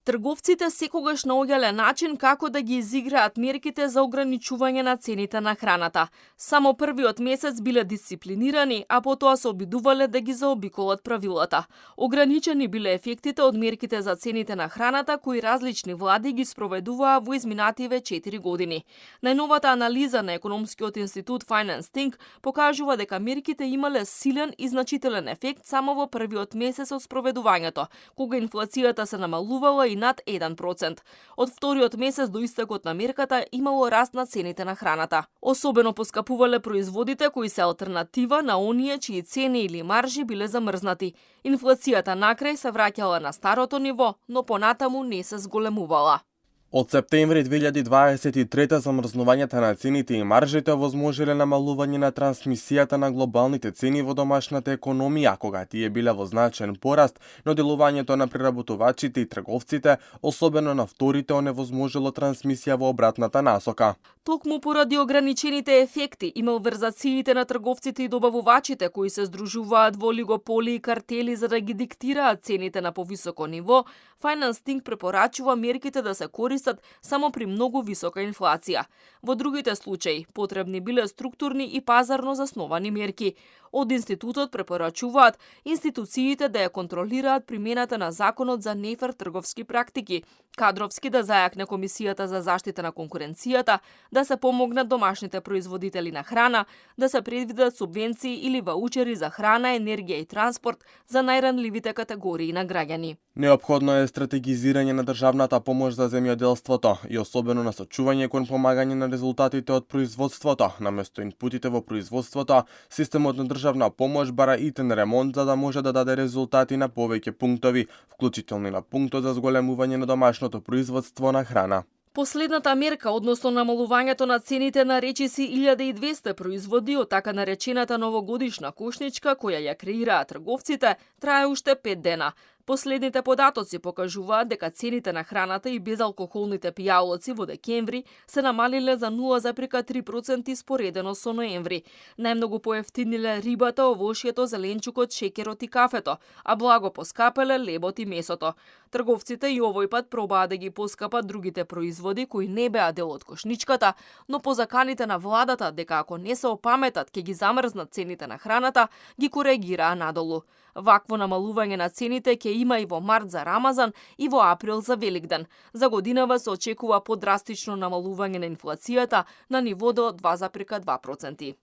Трговците секогаш наоѓале начин како да ги изиграат мерките за ограничување на цените на храната. Само првиот месец биле дисциплинирани, а потоа се обидувале да ги заобиколат правилата. Ограничени биле ефектите од мерките за цените на храната кои различни влади ги спроведуваа во изминативе 4 години. Најновата анализа на економскиот институт Finance Think покажува дека мерките имале силен и значителен ефект само во првиот месец од спроведувањето, кога инфлацијата се намалувала и над 1%. Од вториот месец до истекот на мерката имало раст на цените на храната. Особено поскапувале производите кои се алтернатива на оние чии цени или маржи биле замрзнати. Инфлацијата накрај се враќала на старото ниво, но понатаму не се зголемувала. Од септември 2023 замрзнувањето на цените и маржите овозможиле намалување на трансмисијата на глобалните цени во домашната економија, кога тие биле во значаен пораст, но делувањето на преработувачите и трговците, особено на вторите, оневозможило трансмисија во обратната насока. Токму поради ограничените ефекти и малверзациите на трговците и добавувачите кои се здружуваат во олигополи и картели за да ги диктираат цените на повисоко ниво, Finance Think препорачува мерките да се користат само при многу висока инфлација. Во другите случаи потребни биле структурни и пазарно засновани мерки. Од институтот препорачуваат институциите да ја контролираат примената на законот за нефер трговски практики, кадровски да зајакне Комисијата за заштита на конкуренцијата, да се помогнат домашните производители на храна, да се предвидат субвенции или ваучери за храна, енергија и транспорт за најранливите категории на граѓани. Неопходно е стратегизирање на државната помош за земјоделството и особено насочување кон помагање на резултатите од производството, наместо инпутите во производството. Системот на државна помош бара итен ремонт за да може да даде резултати на повеќе пунктови, вклучително и на пунктот за зголемување на домашното производство на храна. Последната мерка, односно намалувањето на цените на речиси 1200 производи од така наречената новогодишна кошничка која ја креираат трговците, трае уште 5 дена. Последните податоци покажуваат дека цените на храната и безалкохолните пијалоци во декември се намалиле за 0,3% споредено со ноември. Најмногу поевтиниле рибата, овошјето, зеленчукот, шеќерот и кафето, а благо поскапеле лебот и месото. Трговците и овој пат пробаа да ги поскапат другите производи кои не беа дел од кошничката, но по заканите на владата дека ако не се опаметат ќе ги замрзнат цените на храната, ги коригираа надолу. Вакво намалување на цените ќе има и во март за Рамазан и во април за Великден. За годинава се очекува подрастично намалување на инфлацијата на ниво до 2,2%.